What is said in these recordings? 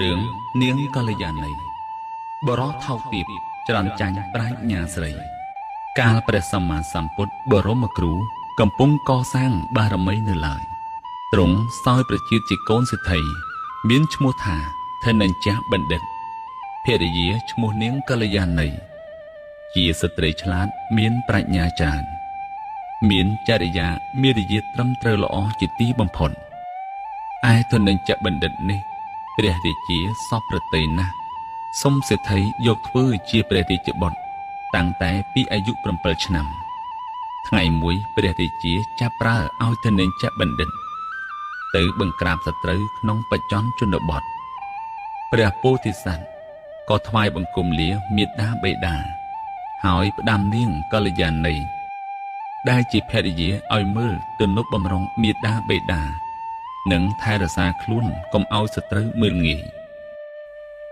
រឿងនាងកល្យាណីបរោះថោកទាបច្រើនចាញ់ប្រាជ្ញាស្រីកាលព្រះសម្មាសម្ពុទ្ធបរមគ្រូកំពុងកសាងបារមីនៅឡើយទ្រង់សោយប្រជាជាកូនសេដ្ឋីមានឈ្មោះថាធនញ្ញបណ្ឌិតភរិយាឈ្មោះនាងកល្យាណីជាស្ត្រីឆ្លាតមានប្រាជ្ញាច្រើនមានចរិយាមារយាទត្រឹមត្រូវល្អជាទីបំផុតឯធនញ្ញបណ្ឌិតនេះព្រះរាជាសពប្រតិណាស់សុំសេដ្ឋីយកធ្វើជាព្រះរាជបុត្រតាំងតែពីអាយុ7ឆ្នាំថ្ងៃមួយព្រះរាជាចាប់ប្រើឲ្យធនញ្ញបណ្ឌិតទៅបង្ក្រាបសត្រូវក្នុងបច្ចន់ជនបទព្រះពោធិសត្វក៏ថ្វាយបង្គំលាមេដាបេដាហើយផ្ដាំនាងកល្យាណីដែលជាភរិយាឲ្យមើលទំនុកបំរុងមេដាបេដានិងថែរក្សាខ្លួនកុំឲ្យសត្រូវមើលងាយ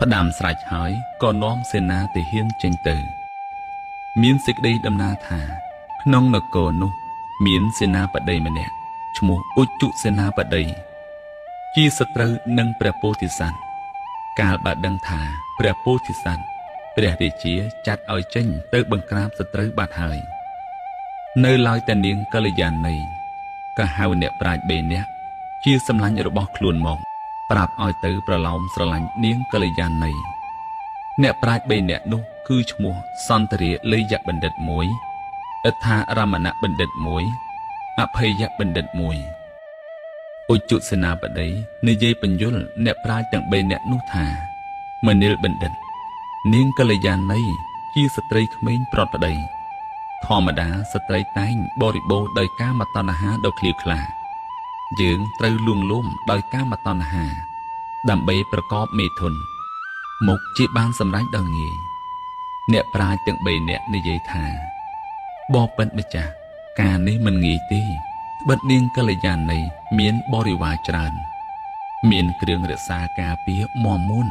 ផ្ដាំស្រេចហើយក៏នាំសេនាទាហានចេញទៅមានសេចក្តីដំណាលថាក្នុងនគរនោះមានសេនាបតីម្នាក់ឈ្មោះឧជុសេនាបតីជាសត្រូវនឹងព្រះពោធិសត្វកាលបើដឹងថាព្រះពោធិសត្វព្រះរាជាចាត់ឲ្យចេញទៅបង្ក្រាបសត្រូវបាត់ហើយនៅឡើយតែនាងកល្យាណីក៏ហៅអ្នកប្រាជ្ញបីនាក់ជាសម្លាញ់របស់ខ្លួនមកប្រាប់ឲ្យទៅប្រឡោមស្រឡាញ់នាងកល្យាណីអ្នកប្រាជ្ញបីនាក់នោះគឺឈ្មោះសន្តរាលយបណ្ឌិតមួយអត្ថារមណបណ្ឌិតមួយអភ័យបណ្ឌិតមួយឧជុសេនាបតីនិយាយបញ្យលអ្នកប្រាជ្ញទាំងបីនាក់នោះថាមនាលបណ្ឌិតនាងកល្យាណីជាស្ត្រីក្មេងប្រត់ប្តីធម្មតាស្ត្រីតែងបរិបូរដោយកាមតណ្ហាដ៏ឃ្លាវខ្លាយើងត្រូវលួងលោមដោយកាមតណ្ហាដើម្បីប្រកបមេធុនមុខជាបានសម្រេចដល់ងាយអ្នកប្រាជ្ញទាំងបីនាក់និយាយថាបបិទ្ធម្ចាស់ការនេះមិនងាយទេត្បិតនាងកល្យាណីមានបរិវារច្រើនមានគ្រឿងរក្សាការពារមាំមួន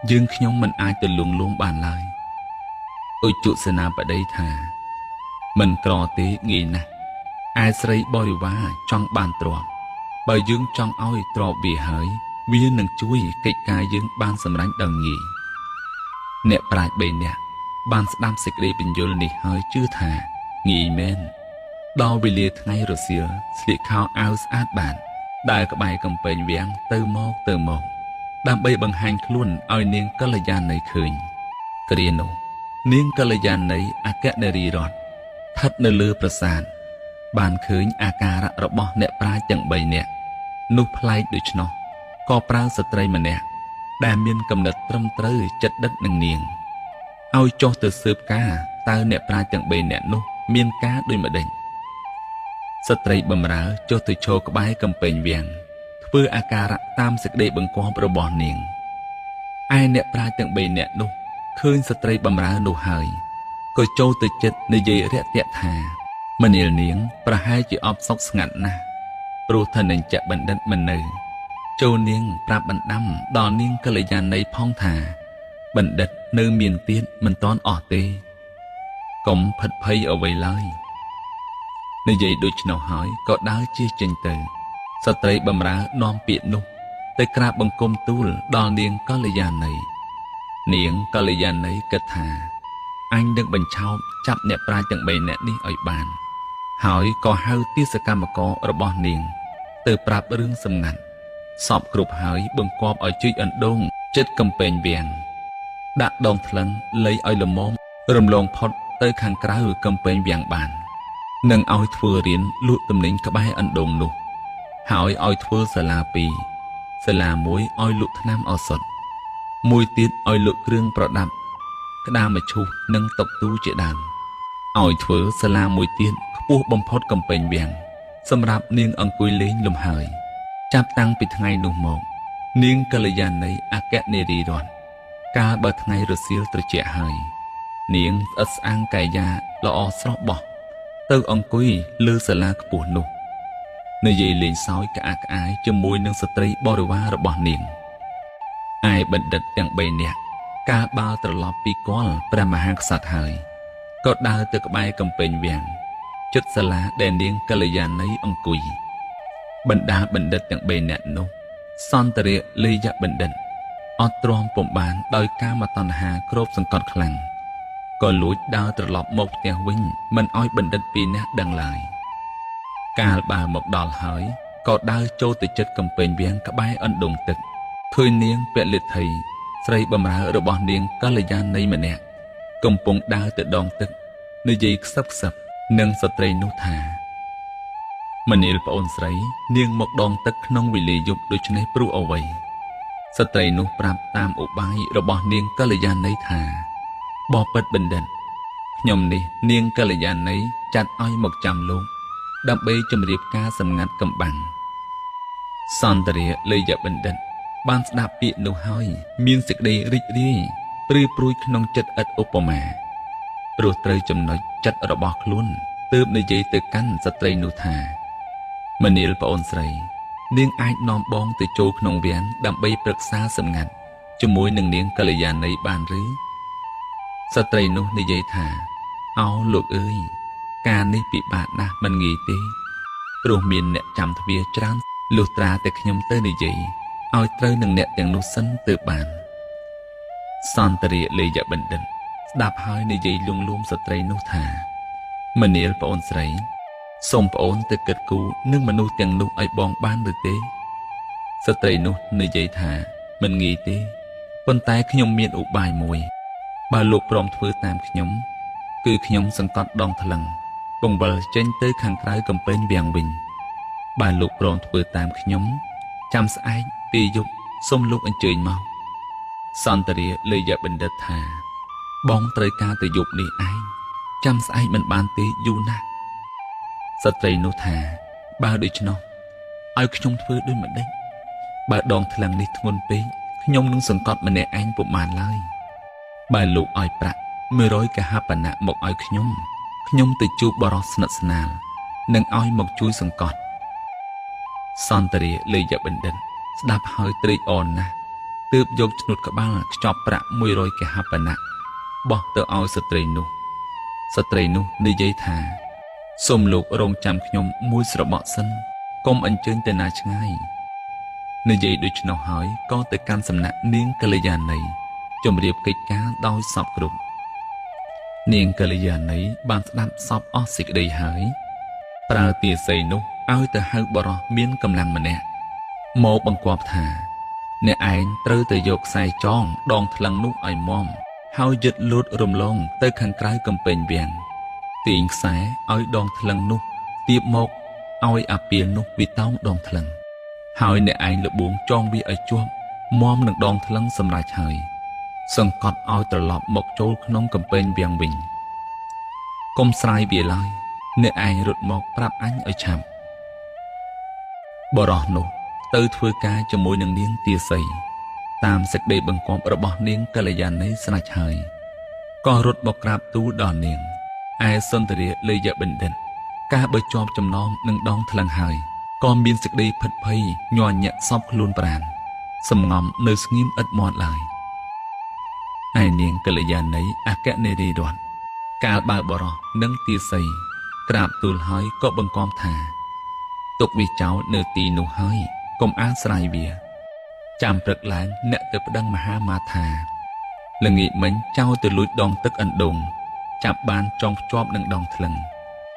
យើងខ្ញុំមិនអាចទៅលួងលោមបានឡើយឧជុសេនាបតីថាមិនក្រទេងាយណាស់ឯស្រីបរិវារចង់បានទ្រព្យបើយើងចង់ឲ្យទ្រព្យវាហើយវានឹងជួយកិច្ចការយើងបានសម្រេចដល់ងាយអ្នកប្រាជ្ញបីនាក់បានស្ដាប់សេចក្តីបញ្យលនេះហើយជឿថាងាយមែនដល់វេលាថ្ងៃរសៀលស្លៀកខោអាវស្អាតបានដើរក្បែរកំពែងវាំងទៅមកទៅមកដើម្បីបង្ហាញខ្លួនឲ្យនាងកល្យាណីឃើញគ្រានោះនាងកល្យាណីអគ្គនារីរតស្ថិតនៅលើប្រាសាទបានឃើញអាការៈរបស់អ្នកប្រាជ្ញទាំងបីនាក់នោះប្លែកដូច្នោះក៏ប្រើស្ត្រីម្នាក់ដែលមានកំណត់ត្រឹមត្រូវចិត្តដិតនឹងនាងឲ្យចុះទៅស៊ើបការតើអ្នកប្រាជ្ញទាំងបីនាក់នោះមានការដូចម្ដេចស្ត្រីបំរើចុះទៅឈរក្បែរកំពែងវាំងធ្វើអាការៈតាមសេចក្តីបង្គាប់របស់នាងឯអ្នកប្រាជ្ញទាំងបីនាក់នោះឃើញស្ត្រីបំរើនោះហើយក៏ចូលទៅចិត្តនិយាយរាក់ទាក់ថាមនាលនាងប្រហែលជាអបសុកស្ងាត់ណាស់ព្រោះធនញ្ញបណ្ឌិតមិននៅចូលនាងប្រាប់បណ្ដាំដល់នាងកល្យាណីផងថាបណ្ឌិតនៅមានទៀតមិនទាន់អស់ទេកុំភិតភ័យអ្វីឡើយនិយាយដូច្នោះហើយក៏ដើរជិះចេញទៅស្ត្រីបំរើនាំពាក្យនោះទៅក្រាបបង្គំទូលដល់នាងកល្យាណីនាងកល្យាណីគិតថាអញនឹងបញ្ឆោតចាប់អ្នកប្រាជ្ញទាំងបីនាក់នេះឲ្យបានហើយក៏ហៅទាសកម្មកររបស់នាងទៅប្រាប់រឿងសម្ងាត់សពគ្រប់ហើយបង្គាប់ឲ្យជីកអណ្ដូងចិត្តកំពែងវាំងដាក់ដងថ្លឹងលៃឲ្យល្មមរំលងផុតទៅខាងក្រៅកំពែងវាំងបាននិងឲ្យធ្វើរៀនលក់ទំនិញក្បែរអណ្ដូងនោះហើយឲ្យធ្វើសាលាពីរសាលាមួយឲ្យលក់ថ្នាំឱសថមួយទៀតឲ្យលក់គ្រឿងប្រដាប់ក្តារមឈូសនិងតុកទូជាដើមឲ្យធ្វើសាលាមួយទៀតខ្ពស់បំផុតកំពែងវាំងសម្រាប់នាងអង្គុយលេងលំហើយចាប់តាំងពីថ្ងៃនោះមកនាងកល្យាណីអគ្គនារីរតកាលបើថ្ងៃរសៀលត្រជាក់ហើយនាងស្អិតស្អាងកាយាល្អស្រស់បោះទៅអង្គុយលើសាលាខ្ពស់នោះនិយាយលេងសើចក្អាកក្អាយជាមួយនឹងស្ត្រីបរិវាររបស់នាងឯបណ្ឌិតទាំងបីនាក់កាលបាល់ត្រឡប់ពីគាល់ព្រះមហាក្សត្រហើយក៏ដើរទៅក្បែរកំពែងវាំងចិត្តសាលាដែលនាងកល្យាណីអង្គុយបណ្ដាបណ្ឌិតទាំងបីនាក់នោះសន្តរាលយបណ្ឌិត អត់ទ្រាំពុំបានដោយកាមតណ្ហាគ្របសង្កត់ខ្លាំងក៏លួចដើរត្រឡប់មកផ្ទះវិញមិនឲ្យបណ្ឌិតពីរនាក់ដឹងឡើយកាលបើមកដល់ហើយក៏ដើរចូលទៅជិតកំពែងវាំងក្បែរអណ្ដូងទឹកឃើញនាងពលិទ្ធិស្រីបម្រើរបស់នាងកល្យាណីម្នាក់កំពុងដើរទៅដងទឹកនិយាយខ្សឹបខ្សឹបនឹងស្ត្រីនោះថាមនាលប្អូនស្រីនាងមកដងទឹកក្នុងវេលាយប់ដូច្នេះព្រោះអ្វីស្ត្រីនោះប្រាប់តាមឧបាយរបស់នាងកល្យាណីថាបបិទ្ធបណ្ឌិតខ្ញុំនេះនាងកល្យាណីចាត់ឲ្យមកចាំលោកដើម្បីជម្រាបការសម្ងាត់កំបាំងសន្តរាលយបណ្ឌិតបានស្ដាប់ពាក្យនោះហើយមានសេចក្តីរីករាយព្រឺព្រួយក្នុងចិត្តឥតឧបមាព្រោះត្រូវចំណុចចិត្តរបស់ខ្លួនទើបនិយាយទៅកាន់ស្ត្រីនោះថាមនាលប្អូនស្រីនាងអាចនាំបងទៅចូលក្នុងវាំងដើម្បីប្រឹក្សាសម្ងាត់ជាមួយនឹងនាងកល្យាណីបានឬស្ត្រីនោះនិយាយថាអោលោកអើយការនេះពិបាកណាស់មិនងាយទេព្រោះមានអ្នកចាំទ្វារច្រើនលុះត្រាតែខ្ញុំទៅនិយាយឲ្យត្រូវនឹងអ្នកទាំងនោះសិនទើបបានសន្តរាលយបណ្ឌិតស្ដាប់ហើយនិយាយលួងលោមស្ត្រីនោះថាមនាលប្អូនស្រីសូមប្អូនទៅគិតគូរនឹងមនុស្សទាំងនោះឲ្យបងបានឬទេស្ត្រីនោះនិយាយថាមិនងាយទេប៉ុន្តែខ្ញុំមានឧបាយមួយបើលោកព្រមធ្វើតាមខ្ញុំគឺខ្ញុំសង្កត់ដងថ្លឹងបង្វិលចេញទៅខាងក្រៅកំពែងវាំងវិញបើលោកព្រមធ្វើតាមខ្ញុំចាំស្អែកពេលយប់សូមលោកអញ្ជើញមកសន្តរាលយបណ្ឌិតថាបងត្រូវការទៅយប់នេះឯងចាំស្អែកមិនបានទេយូរណាស់ស្ត្រីនោះថាបើដូច្នោះឲ្យខ្ញុំធ្វើដូចម្ដេចបើដងថ្លឹងនេះធ្ងន់ពេកខ្ញុំនឹងសង្កត់ម្នាក់ឯងពុំបានឡើយបើលោកឲ្យប្រាក់100កហបណៈមកឲ្យខ្ញុំខ្ញុំទៅជួបបរិសស្និទ្ធស្នាលនឹងឲ្យមកជួយសង្កត់សន្តរាលយបណ្ឌិតស្ដាប់ហើយត្រេកអរណាស់ទើបយកឆ្នុតក្បាលខ្ចប់ប្រាក់100កហបណៈបោះទៅឲ្យស្ត្រីនោះស្ត្រីនោះនិយាយថាសូមលោករងចាំខ្ញុំមួយស្របក់សិនកុំអញ្ជើញទៅណាឆ្ងាយនិយាយដូច្នោះហើយក៏ទៅកាន់សំណាក់នាងកល្យាណីជម្រាបកិច្ចការដោយសពគ្រប់នាងកល្យាណីបានស្ដាប់សពអស់សេចក្តីហើយប្រើទាសីនោះឲ្យទៅហៅបរោះមានកម្លាំងម្នាក់មកបង្គាប់ថាអ្នកឯងត្រូវទៅយកខ្សែចងដងថ្លឹងនោះឲ្យមាំហើយយឹតលូតរំលងទៅខាងក្រៅកំពែងវាំងទាញខ្សែឲ្យដងថ្លឹងនោះទៀបមកឲ្យអាពាលនោះវាតោងដងថ្លឹងហើយអ្នកឯងលបួងចងវាឲ្យជាប់មាំនឹងដងថ្លឹងសម្រេចហើយសង្កត់ឲ្យត្រឡប់មកចូលក្នុងកំពែងវាំងវិញកុំស្រាយវាឡើយអ្នកឯងរត់មកប្រាប់អញឲ្យឆាប់បរោះនោះទៅធ្វើការជាមួយនឹងនាងទាសីតាមសេចក្តីបង្គាប់របស់នាងកល្យាណីស្ដេចហើយក៏រត់មកក្រាបទូលដល់នាងឯសន្តរាលយបណ្ឌិតការបើជាប់ចំណងនឹងដងថ្លឹងហើយក៏មានសេចក្តីភិតភ័យញ័រញាក់សពខ្លួនប្រាណសំងំនៅស្ងៀមឥតមាត់ឡើយឯនាងកល្យាណីអគ្គនារីរដ្ឋកាលបើបរោះនិងទាសីក្រាបទូលហើយក៏បង្គាប់ថាទុកវាចោលនៅទីនោះហើយកុំអាលស្រាយវាចាំព្រឹកឡើងអ្នកទៅប្តឹងមហាមាថាល្ងាចមិញចោលទៅលួចដងទឹកអណ្ដូងចាប់បានចងភ្ជាប់នឹងដងថ្លឹង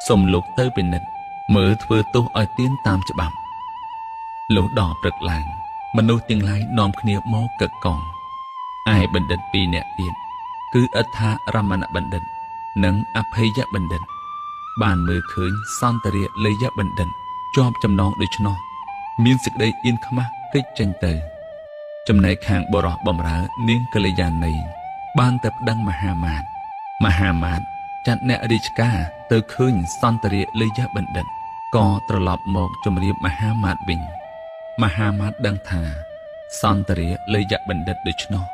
សូមលោកទៅពិនិត្យមើលធ្វើទោសឲ្យទៀនតាមច្បាប់លុះដល់ព្រឹកឡើងមនុស្សទាំងឡាយនាំគ្នាមកកឹកកងឯបណ្ឌិតពីរនាក់ទៀតគឺអត្ថារមណបណ្ឌិតនិងអភ័យបណ្ឌិតបានមើលឃើញសន្តរាលយបណ្ឌិតជាប់ចំណងដូច្នោះមានសេចក្តីអៀនខ្មាស់គេចចេញទៅចំណែកខាងបរោះបំរើនាងកល្យាណីបានតែប្តឹងមហាមាត្យមហាមាត្យចាត់អ្នករាជការទៅឃើញសន្តរាលយបណ្ឌិតក៏ត្រឡប់មកជម្រាបមហាមាត្យវិញមហាមាត្យដឹងថាសន្តរាលយបណ្ឌិតដូច្នោះ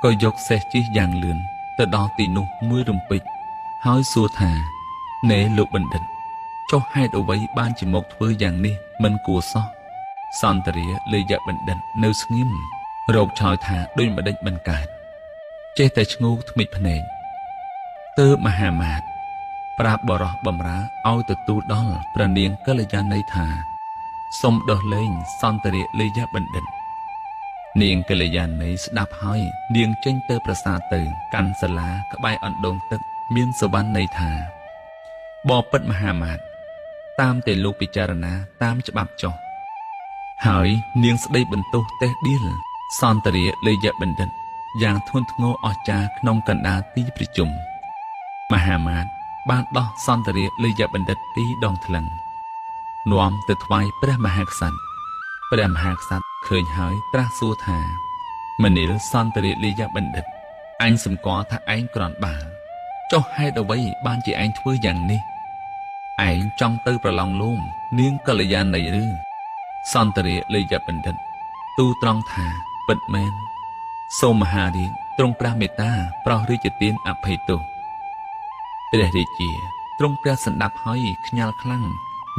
ក៏យកសេះជិះយ៉ាងលឿនទៅដល់ទីនោះមួយរំពេចហើយសួរថាណែលោកបណ្ឌិតចុះហេតុអ្វីបានជាមកធ្វើយ៉ាងនេះមិនគួរសោះសន្តរាលយបណ្ឌិតនៅស្ងៀមរោគឆោយថាដូចម្ដេចមិនកើតចេះតែឈ្ងោកថ្មិចភ្នែកទើបមហាមាត្យប្រាប់បរោះបំរើឲ្យទទួលដល់ព្រះនាងកល្យាណីថាសូមដោះលែងសន្តរាលយបណ្ឌិត នាងកល្យាណីស្ដាប់ហើយនាងចេញទៅប្រាសាទទៅកាន់សាលាក្បែរអណ្ដូងទឹកមានសុវណ្ណន័យថាបបិទ្ធមហាមាត្រតាមតែលោកពិចារណាតាមច្បាប់ចុះហើយនាងស្ដីបន្ទោសតេះដៀលសន្តរាលេយបណ្ឌិតយ៉ាងធ្ងន់ធ្ងរអស្ចារ្យក្នុងកណ្ដាលទីប្រជុំមហាមាត្របានដោះសន្តរាលេយបណ្ឌិតពីរដងថ្លឹងនាំទៅថ្វាយព្រះមហាក្សត្រព្រះមហាក្សត្រឃើញហើយត្រាស់សួរថាមនាលសន្តរាលេយបណ្ឌិតអញសម្គាល់ថាឯងគ្រាន់បើចុះហេតុអ្វីបានជាឯងធ្វើយ៉ាងនេះឯងចង់ទៅប្រឡងលោមនាងកល្យាណីឬសន្តរាលេយបណ្ឌិតទូត្រង់ថាពិតមែនសូមមហារាជទ្រង់ព្រះមេត្តាប្រោសរាជទានអភ័យទោសព្រះរាជាទ្រង់ព្រះសន្តាប់ហើយខ្ញាល់ខ្លាំង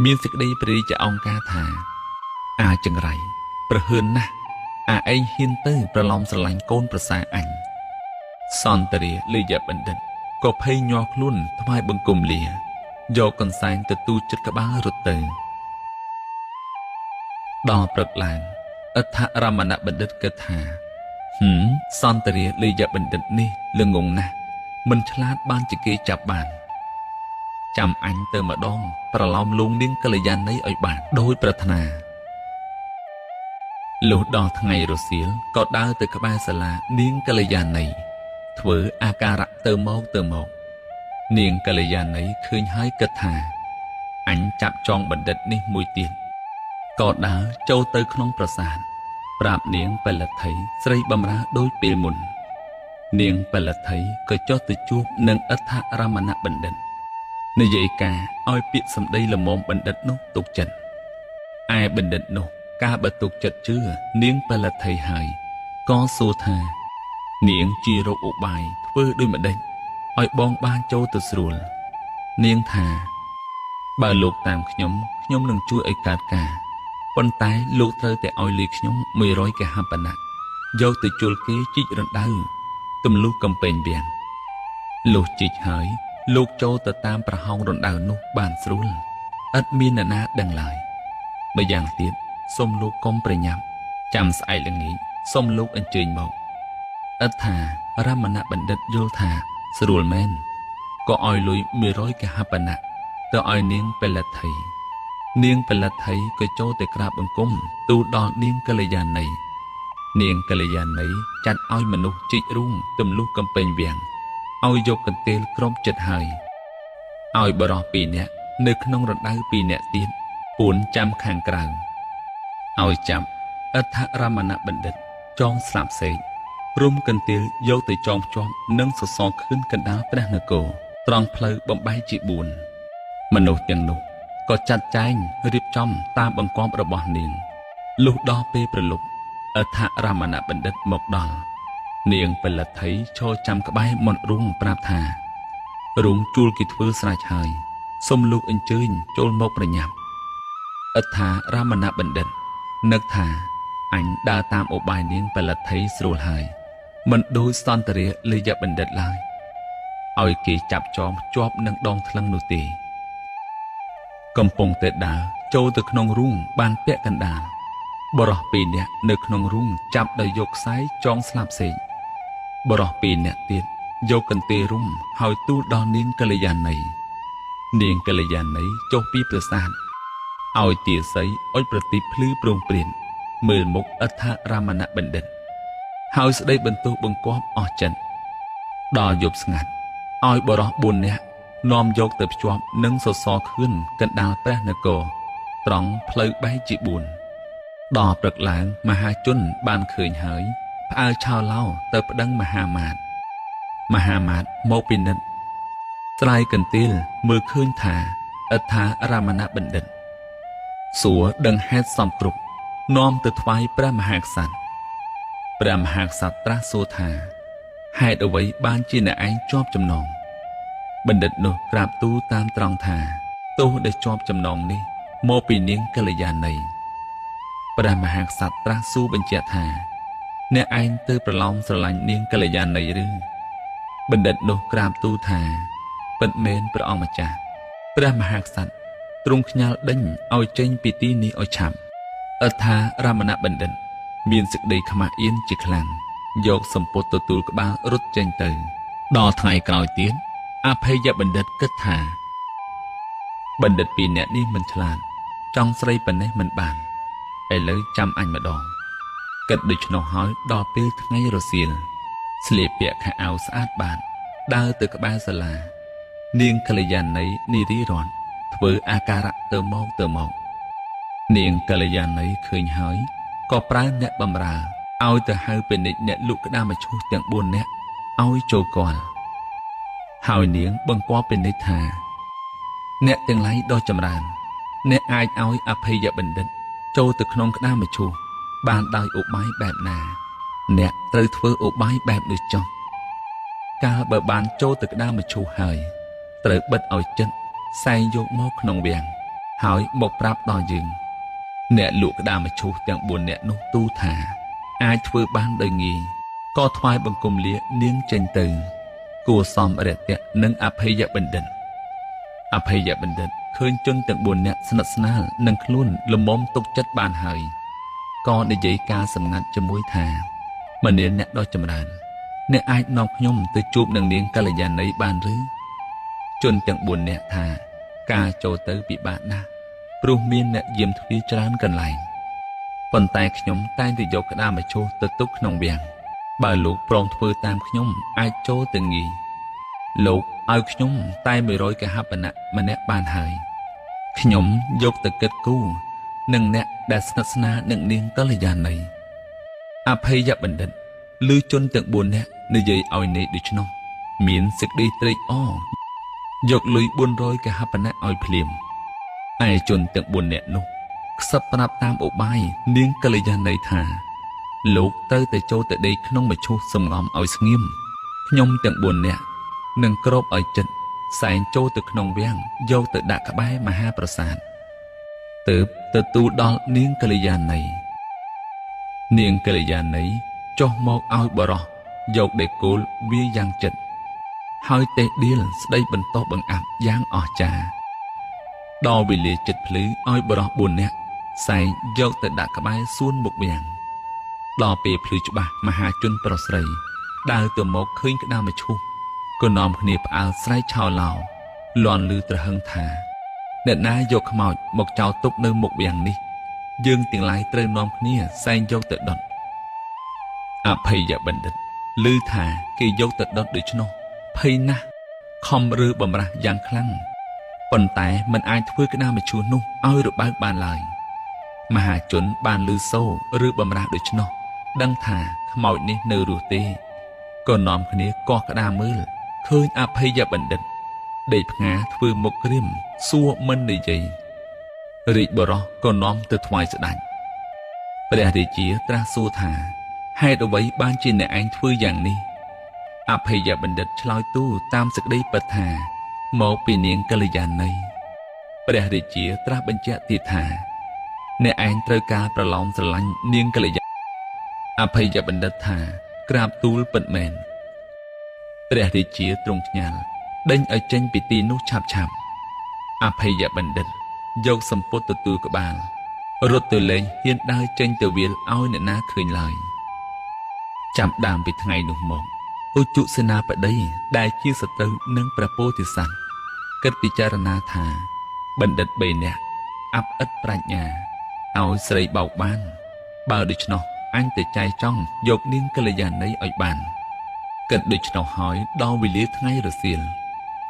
មានសេចក្តីព្រះរាជអង្ការថាអាចង្រៃប្រហឿនណាស់អាឯងហ៊ានទៅប្រឡំស្រឡាញ់កូនប្រសាអញសន្តរាលេយបណ្ឌិតក៏ភ័យញ័រខ្លួនថ្វាយបង្គំលាយកកន្សែងទៅទូចិត្តក្បាលរត់ទៅដល់ព្រឹកឡើងអដ្ឋរមណបណ្ឌិតគិតថាសន្តរាលេយបណ្ឌិតនេះល្ងងណាស់មិនឆ្លាតបានជាគេចាប់បានចាំអញទៅម្ដងប្រឡោមលងនាងកល្យាណីឲ្យបានដោយប្រាថ្នាលុះដល់ថ្ងៃរសៀលក៏ដើរទៅក្បែរសាលានាងកល្យាណីធ្វើអាការៈទៅមកទៅមកនាងកល្យាណីឃើញហើយគិតថាអញចាប់ចងបណ្ឌិតនេះមួយទៀតក៏ដើរចូលទៅក្នុងប្រាសាទប្រាប់នាងពលថីស្រីបំរើដូចពេលមុននាងពលថីក៏ចុះទៅជួបនឹងអដ្ឋរមណបណ្ឌិតនិយាយការឲ្យពាក្យសម្ដីល្មមបណ្ឌិតនោះទុកចិត្តឯបណ្ឌិតនោះការបើទុកចិត្តជឿនាងពលថីហើយក៏សួរថានាងជារកឧបាយធ្វើដូចម្ដេចឲ្យបងបានចូលទៅស្រួលនាងថាបើលោកតាមខ្ញុំខ្ញុំនឹងជួយឲ្យកើតការប៉ុន្តែលោកត្រូវតែឲ្យលុយខ្ញុំ100កហបណៈយកទៅជួលគេជីករណ្ដៅទម្លុះកំពែងវាំងលុះជីកហើយលោកចូលទៅតាមប្រហោងរណ្ដៅនោះបានស្រួលឥតមានអ្នកណាដឹងឡើយម្យ៉ាងទៀតសូមលោកកុំប្រញាប់ចាំស្អែកល្ងាចសូមលោកអញ្ជើញមកអដ្ឋារមណបណ្ឌិតយល់ថាស្រួលមែនក៏ឲ្យលុយ100កហបណៈទៅឲ្យនាងពលថីនាងពលថីក៏ចូលទៅក្រាបបង្គំទូលដល់នាងកល្យាណីនាងកល្យាណីចាត់ឲ្យមនុស្សជីករូងទម្លុះកំពែងវាំងឲ្យយកកន្ទេលក្រុមចិត្តហើយឲ្យបរោះ2នាក់នៅក្នុងរណ្ដៅ2នាក់ទៀតពួនចាំខាងក្រៅឲ្យចាប់អដ្ឋរមណបណ្ឌិតចងស្លាប់សេករុំកន្ទេលយកទៅចងភ្ជាប់នឹងសសរខឿនកណ្ដាលព្រះនគរត្រង់ផ្លូវបំបែកជា4មនុស្សទាំងនោះក៏ចាត់ចែងរៀបចំតាមបង្គាប់របស់នាងលុះដល់ពេលព្រលប់អដ្ឋរមណបណ្ឌិតមកដល់នាងពលថីឈរចាំក្បែរមាត់រូងប្រាប់ថារូងជួលគេធ្វើស្រេចហើយសូមលោកអញ្ជើញចូលមកប្រញាប់អដ្ឋរមណបណ្ឌិតនឹកថាអញដើរតាមឧបាយនាងពលថីស្រួលហើយមិនដូចសន្តរាលេយបណ្ឌិតឡើយឲ្យគេចាប់ចងជាប់នឹងដងថ្លឹងនោះទេកំពុងតែដើរចូលទៅក្នុងរូងបានពាក់កណ្ដាលបរោះ2នាក់នៅក្នុងរូងចាប់ដោយយកខ្សែចងស្លាប់សេកបរោះ2នាក់ទៀតយកកន្ទេលរុំហើយទូលដល់នាងកល្យាណីនាងកល្យាណីចុះពីប្រាសាទឲ្យទាសីអុចប្រទីបភ្លឺប្រងព្រានមើលមុខអដ្ឋរមណបណ្ឌិតហើយស្ដីបន្ទោសបង្គាប់អស់ចិត្តដល់យប់ស្ងាត់ឲ្យបរោះ4នាក់នាំយកទៅភ្ជាប់នឹងសសរខឿនកណ្ដាលព្រះនគរត្រង់ផ្លូវបែកជា4ដល់ព្រឹកឡើងមហាជនបានឃើញហើយផ្អើលឆោឡោទៅប្តឹងមហាមាត្រមហាមាត្រមកពិនិត្យស្រាយកន្ទេលមើលឃើញថាអដ្ឋរមណបណ្ឌិតសួរដឹងហេតុសំគ្រប់នាំទៅថ្វាយព្រះមហាក្សត្រព្រះមហាក្សត្រត្រាស់សួរថាហេតុអ្វីបានជាអ្នកឯងជាប់ចំណងបណ្ឌិតនោះក្រាបទូលតាមត្រង់ថាទោសដែលជាប់ចំណងនេះមកពីនាងកល្យាណីព្រះមហាក្សត្រត្រាស់សួរបញ្ជាក់ថាអ្នកឯងទៅប្រឡោមស្រឡាញ់នាងកល្យាណីឬបណ្ឌិតនោះក្រាបទូលថាពិតមែនព្រះអង្គម្ចាស់ព្រះមហាក្សត្រទ្រង់ខ្ញាល់ដេញឲ្យចេញពីទីនេះឲ្យឆាប់អដ្ឋារមណបណ្ឌិត មានសេចក្តីខ្មាស់អៀនជាខ្លាំងយកសម្ពុតទទួលក្បាលរត់ចេញទៅដល់ថ្ងៃក្រោយទៀតអភ័យបណ្ឌិតគិតថាបណ្ឌិតពីរនាក់នេះមិនឆ្លាតចង់ស្រីប៉ុណ្ណេះមិនបានឥឡូវចាំអញម្ដងគិតដូច្នោះហើយដល់ពេលថ្ងៃរសៀលស្លៀកពាក់ខោអាវស្អាតបាតដើរទៅក្បែរសាលានាងកល្យាណីនារីរត់ធ្វើអាការៈទៅមកទៅមកនាងកល្យាណីឃើញហើយក៏ប្រើអ្នកបម្រើឲ្យទៅហៅពាណិជ្ជអ្នកលក់ក្តាមឈូសទាំង4នាក់ឲ្យចូលគាល់ហើយនាងបង្គាប់ពាណិជ្ជថាអ្នកទាំងឡាយដ៏ចម្រើនអ្នកអាចឲ្យអភ័យបណ្ឌិតចូលទៅក្នុងក្តាមឈូសបានដោយឧបាយបែបណាអ្នកត្រូវធ្វើឧបាយបែបនេះចុះកាលបើបានចូលទៅក្តាមឈូសហើយត្រូវបិទឲ្យចិត្តសែងយកមកក្នុងវាំងហើយមកប្រាប់ដល់យើងអ្នកលក់ក្តាមឈូសទាំង4នាក់នោះទូថាអាចធ្វើបានដោយងាយក៏ថ្វាយបង្គំលានាងចេញទៅគួរសមរតៈនិងអភ័យបណ្ឌិតអភ័យបណ្ឌិតឃើញជនទាំង4នាក់ស្និទ្ធស្នាលនឹងខ្លួនលំមទុកចិត្តបានហើយក៏និយាយការសម្ងាត់ជាមួយថាមនាលអ្នកដ៏ចម្រើនអ្នកអាចនាំខ្ញុំទៅជួបនឹងនាងកល្យាណីបានឬជនទាំង4នាក់ថាការចូលទៅពិបាកណាស់ព្រោះមានអ្នកយាមទ្វារច្រើនកន្លែងប៉ុន្តែខ្ញុំតែងតែយកក្តាមឈូសទៅទុកក្នុងវាំងបើលោកព្រមធ្វើតាមខ្ញុំអាចចូលទៅងាយលោកឲ្យខ្ញុំតែ100កហបណៈម្នាក់បានហើយខ្ញុំយកទៅគិតគូរនឹងអ្នកដែលស្និទ្ធស្នាលនឹងនាងកល្យាណីអភ័យបណ្ឌិតឮជនទាំង4នាក់និយាយឲ្យន័យដូច្នោះមានសេចក្តីត្រេកអរយកលុយ400កហបណៈឲ្យភ្លាមឯជនទាំង4នាក់នោះខ្សឹបប្រាប់តាមឧបាយនាងកល្យាណីថាលោកត្រូវតែចូលទៅដេកក្នុងមឈូសសំងំឲ្យស្ងៀមខ្ញុំទាំង4នាក់នឹងគ្របឲ្យចិត្តសែងចូលទៅក្នុងវាំងយកទៅដាក់ក្បែរមហាប្រាសាទទើបទទួលដល់នាងកល្យាណីនាងកល្យាណីចុះមកឲ្យបរោះយកដេកូលវាយ៉ាងចិត្តហើយតេះដៀលស្ដីបន្តបង្អាប់យ៉ាងអស្ចារ្យដល់វេលាចិត្តភ្លឺឲ្យបរោះ4នាក់សែងយកទៅដាក់ក្បែរសួនមុខវាំងដល់ពេលភ្លឺច្បាស់មហាជនប្រុសស្រីដើរទៅមកឃើញក្តាមឈូសក៏នាំគ្នាផ្អើលស្រែកឆោឡោលាន់លឺត្រហឹងថាអ្នកណាយកខ្មោចមកចោលទុកនៅមុខវាំងនេះយើងទាំងឡាយត្រូវនាំគ្នាសែងយកទៅដុតអភ័យបណ្ឌិតឮថាគេយកទៅដុតដូច្នោះភ័យណាស់ខំរើបំរាស់យ៉ាងខ្លាំងប៉ុន្តែមិនអាចធ្វើក្តាមឈូសនោះឲ្យរបើកបានឡើយមហាជនបានឮសូរឬបំរាស់ដូច្នោះដឹងថាខ្មោចនេះនៅរស់ទេក៏នាំគ្នាកោះក្តារមើលឃើញអភ័យបណ្ឌិតដេកផ្ងាធ្វើមុខក្រៀមសួរមិននិយាយរាជបុរសក៏នាំទៅថ្វាយស្ដេចព្រះរាជាត្រាស់សួរថាហេតុអ្វីបានជាអ្នកឯងធ្វើយ៉ាងនេះអភ័យបណ្ឌិតឆ្លើយទូលតាមសេចក្តីពិតថាមកពីនាងកល្យាណីព្រះរាជាត្រាស់បញ្ជាក់ទៀតថាអ្នកឯងត្រូវការប្រឡោមស្រឡាញ់នាងកល្យាអភ័យបណ្ឌិតថាក្រាបទូលពិតមែនព្រះរាជាទ្រង់ខ្ញាល់ដេញឲ្យចេញពីទីនោះឆាប់ឆាប់អភ័យបណ្ឌិតយកសម្ពុតទទួលក្បាលរត់ទៅលេងហ៊ានដើរចេញទៅវាលឲ្យអ្នកណាឃើញឡើយចាប់ដើមពីថ្ងៃនោះមកឧជសេនាបតីដែលជាសត្រូវនឹងព្រះពោធិសត្វគិតពិចារណាថាបណ្ឌិត3នាក់អាប់ឥតប្រាជ្ញាឲ្យស្រីបោកបានបើដូច្នោះអញទៅចែកចង់យកនាងកល្យាណីឲ្យបានគិតដូច្នោះហើយដល់វេលាថ្ងៃរសៀល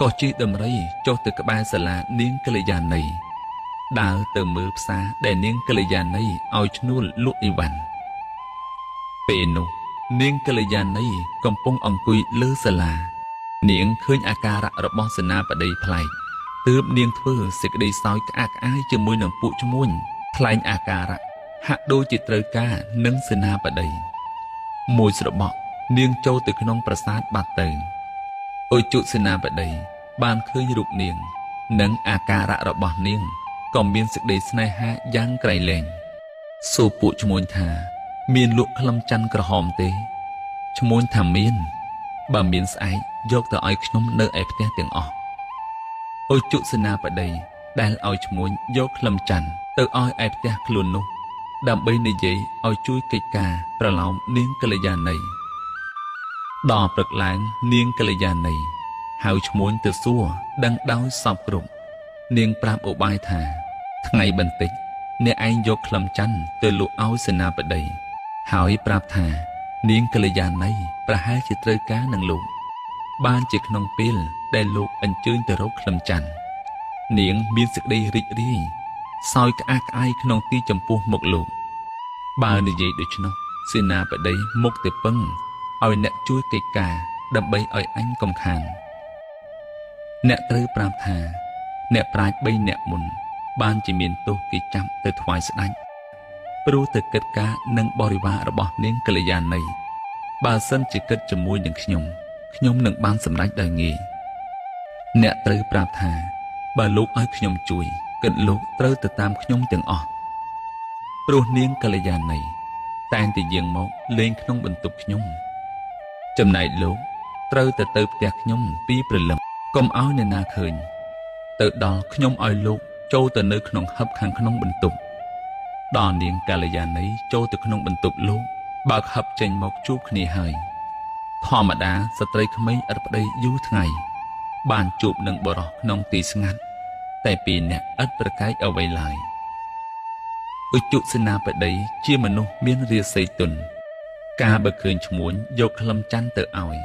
ក៏ជិះដំរីចុះទៅក្បែរសាលានាងកល្យាណីដើរទៅមើលផ្សារដែលនាងកល្យាណីឲ្យឈ្នួលលក់អីវ៉ាន់ពេលនោះនាងកល្យាណីកំពុងអង្គុយលើសាលានាងឃើញអាការៈរបស់សេនាបតីប្លែកទើបនាងធ្វើសេចក្តីសោយក្អាកក្អាយជាមួយនឹងពួកឈ្មួញថ្លែងអាការៈហាក់ដូចជាត្រូវការនឹងសេនាបតីមួយស្របក់នាងចូលទៅក្នុងប្រាសាទបាត់ទៅឧជសេនាបតីបានឃើញរូបនាងនិងអាការៈរបស់នាងក៏មានសេចក្តីស្នេហាយ៉ាងក្រៃលែងសួរពួកឈ្មួញថាមានលក់ក្លឹមច័ន្ទក្រហមទេឈ្មួញថាមានបើមានស្អែកយកទៅឲ្យខ្ញុំនៅឯផ្ទះទាំងអស់ឧជសេនាបតីដែលឲ្យឈ្មួញយកក្លឹមច័ន្ទទៅឲ្យឯផ្ទះខ្លួននោះ ដើម្បីនិយាយឲ្យជួយកិច្ចការប្រឡោមនាងកល្យាណីដល់ព្រឹកឡើងនាងកល្យាណីហៅឈ្មួញទៅសួរដឹងដោយសពគ្រប់នាងប្រាប់ឧបាយថាថ្ងៃបន្តិចអ្នកឯងយកខ្លឹមច័ន្ទទៅលក់ឲ្យសេនាបតីហើយប្រាប់ថានាងកល្យាណីប្រហែលជាត្រូវការនឹងលោកបានជាក្នុងពេលដែលលោកអញ្ជើញទៅរកខ្លឹមច័ន្ទនាងមានសេចក្តីរីករាយសោយក្អាកក្អាយក្នុងទីចំពោះមុខលោកបើនិយាយដូច្នោះសេនាបតីមុខទៅពឹងឲ្យអ្នកជួយកិច្ចការដើម្បីឲ្យអញកុំខានអ្នកត្រូវប្រាប់ថាអ្នកប្រាជ្ញ3អ្នកមុនបានជាមានទោសគេចាប់ទៅថ្វាយស្ដេចព្រោះទៅគិតការនឹងបរិវាររបស់នាងកល្យាណីបើសិនជាគិតជាមួយនឹងខ្ញុំខ្ញុំនឹងបានសម្រេចដោយងាយអ្នកត្រូវប្រាប់ថាបើលោកឲ្យខ្ញុំជួយគិតលោកត្រូវទៅតាមខ្ញុំទាំងអស់ព្រោះនាងកល្យាណីតែងតែយាងមកលេងក្នុងបន្ទប់ខ្ញុំចំណែកលោកត្រូវទៅផ្ទះខ្ញុំពីព្រលឹមកុំឲ្យអ្នកណាឃើញទៅដល់ខ្ញុំឲ្យលោកចូលទៅនៅក្នុងហឹបខាងក្នុងបន្ទប់ដល់នាងកល្យាណីចូលទៅក្នុងបន្ទប់លោកបើកហឹបចេញមកជួបគ្នាហើយធម្មតាស្ត្រីក្មេងឥតប្តីយូរថ្ងៃបានជួបនឹងបុរសក្នុងទីស្ងាត់តែពីរនាក់ឥតប្រកែកអ្វីឡើយឧជុសេនាបតីជាមនុស្សមានរាសីទន់ការបើឃើញឈ្មួញយកខ្លឹមច័ន្ទទៅឲ្យ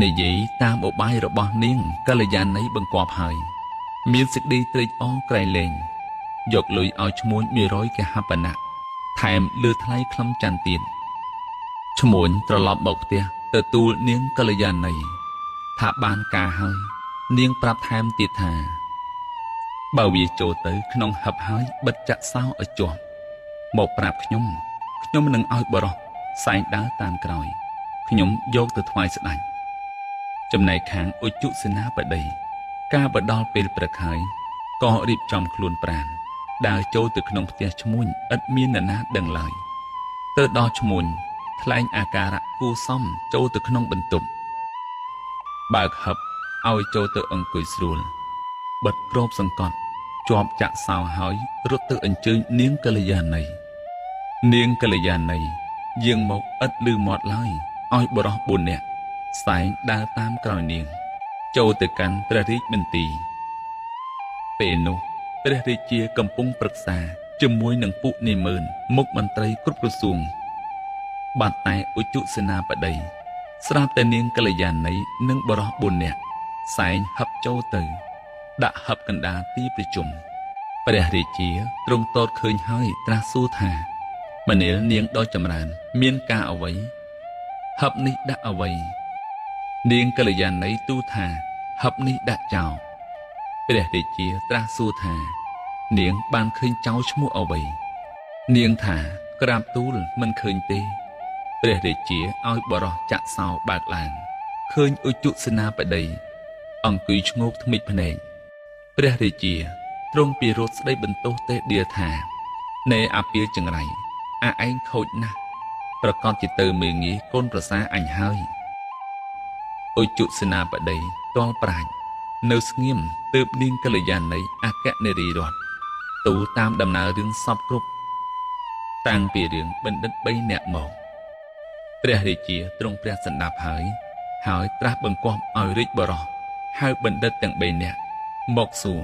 និយាយតាមឧបាយរបស់នាងកល្យាណីបង្គាប់ហើយមានសេចក្តីត្រេកអរក្រៃលែងយកលុយឲ្យឈ្មួញ100កហបណៈថែមលើថ្លៃខ្លឹមច័ន្ទទៀតឈ្មួញត្រឡប់មកផ្ទះទៅទូលនាងកល្យាណីថាបានការហើយនាងប្រាប់ថែមទៀតថាបើវាចូលទៅក្នុងហឹបហើយបិទចាក់សោឲ្យជាប់មកប្រាប់ខ្ញុំខ្ញុំនឹងឲ្យបរោះសែងដើរតាមក្រោយខ្ញុំយកទៅថ្វាយស្ដេចចំណែកខាងឧជុសេនាបតីការបដល់ពេលព្រឹកហើយក៏រៀបចំខ្លួនប្រាណដើរចូលទៅក្នុងផ្ទះឈ្មួញឥតមាននរណាដឹងឡើយទៅដល់ឈ្មួញថ្លែងអាការៈគួសមចូលទៅក្នុងបន្ទប់បើកហឹបឲ្យចូលទៅអង្គុយស្រួលបិទគ្របសង្កត់ជាប់ចាក់សោហើយរត់ទៅអញ្ជើញនាងកល្យាណីនាងកល្យាណីយាងមកឥតឮមាត់ឡើយឲ្យបុរស4នាក់សែងដើរតាមក្រោយនាងចូលទៅកាន់ព្រះរាជមន្ទីរពេលនោះព្រះរាជាកំពុងប្រឹក្សាជាមួយនឹងពួកនាយម៉ឺនមុខមន្ត្រីគ្រប់ក្រសួងបាត់តែឧជុសេនាបតីស្រាប់តែនាងកល្យាណីនិងបុរស4នាក់សែងហឹបចូលទៅដាក់ហឹបកណ្ដាលទីប្រជុំព្រះរាជាទ្រង់ទតឃើញហើយត្រាស់សួរថាមនាលនាងដ៏ចម្រើនមានការអ្វីហឹបនេះដាក់អ្វីនាងកល្យាណីទូលថាហឹបនេះដាក់ចោលព្រះរាជាត្រាស់សួរថានាងបានឃើញចោលឈ្មោះអ្វីនាងថាក្រាបទូលមិនឃើញទេព្រះរាជាឲ្យបរោះចាក់សោបើកឡើងឃើញឧជុសេនាបតីអង្គុយឈ្ងោកថ្មិចភ្នែកព្រះរាជាទ្រង់ពិរោធស្ដីបន្ទោសទេដៀលថាណែអាពាលចង្រៃអាឯងខូចណាស់ប្រកាសជាទៅមើងាយកូនប្រសាអញហើយឧជុសេនាបតីទាល់ប្រាជ្ញនៅស្ងៀមទើបនាងកល្យាណីអគ្គនារីរតទូលតាមដំណើររឿងសពគ្រប់តាំងពីរឿងបណ្ឌិត3នាក់មកព្រះរាជាទ្រង់ព្រះសន្តាប់ហើយហើយត្រាស់បង្គាប់ឲ្យរាជបរោះហៅបណ្ឌិតទាំង3នាក់មកសួរ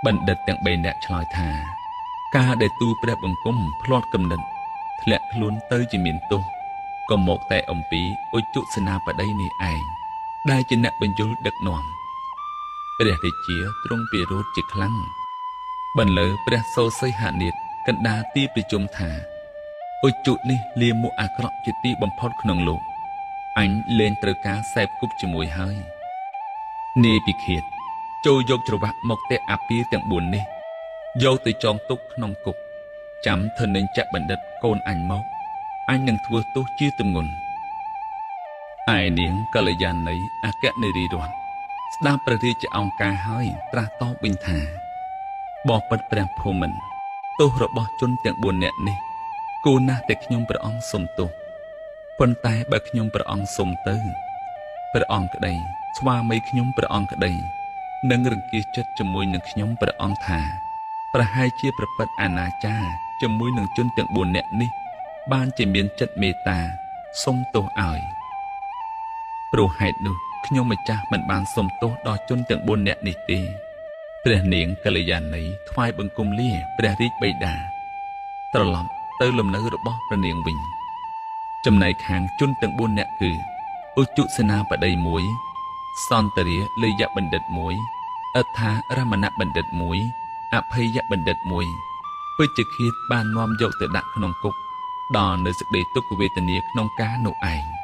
បណ្ឌិតទាំង3នាក់ឆ្លើយថាការដែលទូលព្រះបង្គំភ្លាត់គំនិតធ្លាក់ខ្លួនទៅជាមានទោសក៏មកតែអំពីឧជុសេនាបតីនេះឯងដែលជាអ្នកបញ្យលដឹកនាំព្រះរាជាទ្រង់ពិរោធជាខ្លាំងបន្លឺព្រះសូសីហនាថកណ្ដាលទីប្រជុំថាឧជុនេះលាមកអាក្រក់ជាទីបំផុតក្នុងលោកអញលែងត្រូវការសែបគប់ជាមួយហើយនាយពិឃាតចូលយកច្រវាក់មកទេអាពាទាំង4នេះយកទៅចងទុកក្នុងគុកចាំធនិញ្ចបណ្ឌិតកូនអញមកអញនឹងធ្វើទោសជាទម្ងន់ឯនាងកល្យាណីអគ្គនារីរតស្ដាប់ព្រះរាជអង្គការហើយត្រាស់តបវិញថាបបិទ្ធព្រះភូមិន្ទទោសរបស់ជនទាំង4នាក់នេះគួរណាស់តែខ្ញុំព្រះអង្គសុំទោសប៉ុន្តែបើខ្ញុំព្រះអង្គសុំទៅព្រះអង្គក្តីស្វាមីខ្ញុំព្រះអង្គក្តីនឹងរង្គៀសចិត្តជាមួយនឹងខ្ញុំព្រះអង្គថាប្រហែលជាប្រព្រឹត្តអនាចារ ជាមួយនឹងជនទាំង4នាក់នេះបានជាមានចិត្តមេត្តាសុំទោសឲ្យព្រោះហេតុនោះខ្ញុំម្ចាស់មិនបានសុំទោសដល់ជនទាំង4នាក់នេះទេព្រះនាងកល្យាណីថ្វាយបង្គំលាព្រះរាជបិតាត្រឡប់ទៅលំនៅរបស់ព្រះនាងវិញចំណែកខាងជនទាំង4នាក់គឺឧជុសេនាបតី1សន្តរាលយបណ្ឌិត1អត្ថារមណបណ្ឌិត1អភ័យបណ្ឌិត1ពេជ្ជឃាតបាននាំយកទៅដាក់ក្នុងគុកដល់នៅសេចក្តីទុក្ខវេទនាក្នុងការនោះឯង។